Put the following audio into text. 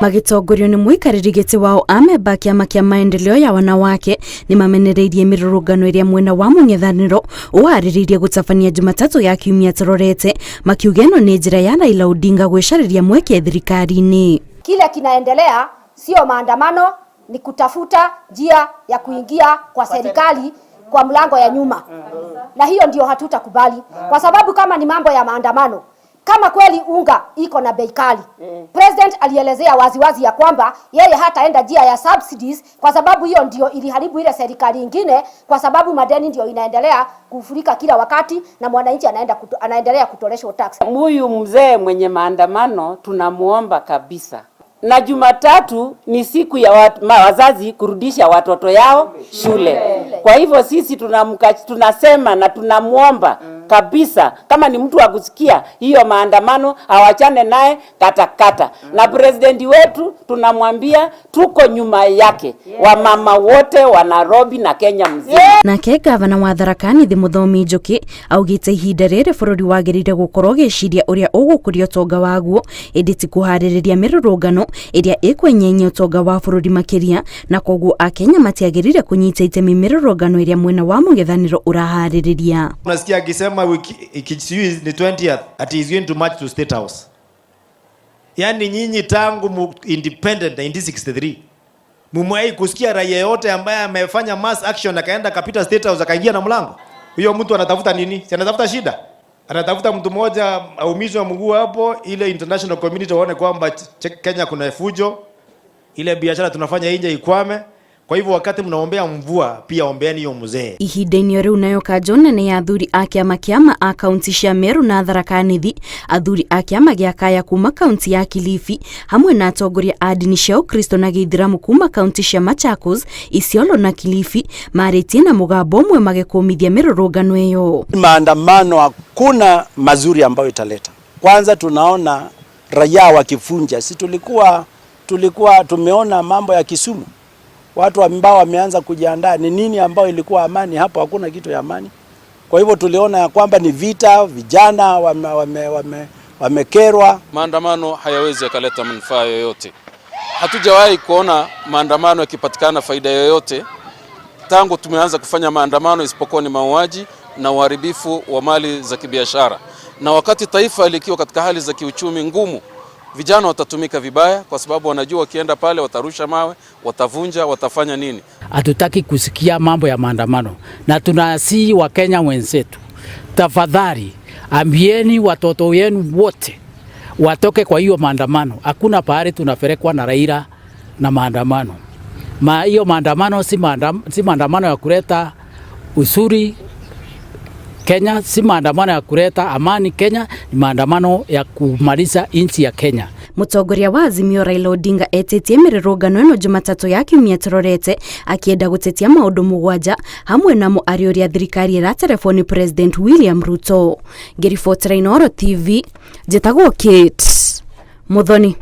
Magĩtongorio nĩ mũikarĩri gĩtĩ wao amemba a kĩama kĩa maendeleo ya wanawake nĩ mamenereirie mĩrũrũngano ĩrĩa mwena wa mũng'ethanĩro ũharĩrĩirie gũtabania Jumatatũ ya kiumia tũrorete, makiuga ĩno nĩ njĩra ya Raila Odinga gwĩcarĩria mweke thirikari-inĩ. Kile kinaendelea sio maandamano, ni kutafuta njia ya kuingia kwa serikali kwa mlango ya nyuma, na hiyo ndio hatutakubali, kwa sababu kama ni mambo ya maandamano, kama kweli unga iko na bei kali, President alielezea waziwazi ya kwamba yeye hataenda njia ya subsidies, kwa sababu hiyo ndio iliharibu ile serikali ingine, kwa sababu madeni ndio inaendelea kufurika kila wakati na mwananchi anaendelea kutoleshwa tax. Huyu mzee mwenye maandamano tunamuomba kabisa, na Jumatatu ni siku ya wazazi kurudisha watoto yao shule. Kwa hivyo sisi tunasema na tunamuomba kabisa, kama ni mtu wa kusikia hiyo maandamano awachane naye katakata. Na presidenti wetu tunamwambia tuko nyuma yake, wamama wote wa Nairobi na Kenya mzima. Nake gavana wa Tharaka Nithi Muthomi Njuki augĩte ihinda rĩrĩ bũrũri wagĩrĩire gũkorwo ũgĩciria ũrĩa ũgũkũria ũtonga waguo, ĩndĩ ti kũharĩrĩria mĩrũrũngano ĩrĩa ĩkwenyenya ũtonga wa bũrũri makĩria, na koguo akenya matiagĩrĩire kũnyita itemi mĩrũrũngano ĩrĩa mwena wa mũng'ethanĩro ũraharĩrĩria. Unasikia akisema wiki sijui ni 20th ati is going to march to State House. Yaani nyinyi tangu independent 1963 mumwahi kusikia raia yote ambaye amefanya mass action akaenda akapita State House akaingia na mlango? Huyo mtu anatafuta nini? Si anatafuta shida? Anatafuta mtu mmoja aumizwe mguu hapo, ile international community waone kwamba Kenya kuna fujo, ile biashara tunafanya nje ikwame. Kwa hivyo wakati mnaombea mvua pia ombeeni hiyo mzee. Ihinda-inĩ o rĩu nayo kanjũ nene ya athuri a kĩama kĩa a kaunti cia Meru na Tharaka Nithi, athuri a kĩama gĩa Kaya kuma kaunti ya Kilifi hamwe na atongoria a ndini cia Ũkristo na Gĩithĩramu kuma kaunti cia Machakos, Isiolo na Kilifi marĩtie na mũgambo ũmwe magĩkũmithia mĩrũrũngano ĩyo. Maandamano hakuna mazuri ambayo italeta. Kwanza tunaona raia wakifunja, si tulikuwa tumeona mambo ya Kisumu, watu ambao wameanza kujiandaa. Ni nini ambao ilikuwa amani hapo? Hakuna kitu ya amani. Kwa hivyo tuliona ya kwamba ni vita, vijana wamekerwa. Maandamano hayawezi yakaleta manufaa yoyote. Hatujawahi kuona maandamano yakipatikana faida yoyote tangu tumeanza kufanya maandamano, isipokuwa ni mauaji na uharibifu wa mali za kibiashara. Na wakati taifa likiwa katika hali za kiuchumi ngumu, vijana watatumika vibaya, kwa sababu wanajua wakienda pale watarusha mawe, watavunja, watafanya nini. Hatutaki kusikia mambo ya maandamano, na tunasihi Wakenya wenzetu, tafadhali ambieni watoto wenu wote watoke kwa hiyo maandamano. Hakuna pahali tunapelekwa na Raila na maandamano. Hiyo maandamano si maandamano ya kuleta uzuri Kenya, si maandamano ya kuleta amani Kenya, ni maandamano ya kumaliza nchi ya Kenya. Mũtongoria wa Azimio Raila Odinga etĩtie mĩrũrũngano ĩno Jumatatũ ya kiumia tũrorete, akĩenda gũtetia maũndũ 7 hamwe namo arĩ ũrĩa thirikari ĩratereboni President William Ruto. Ngĩribotera Inooro TV, njĩtagwo Kate Muthoni.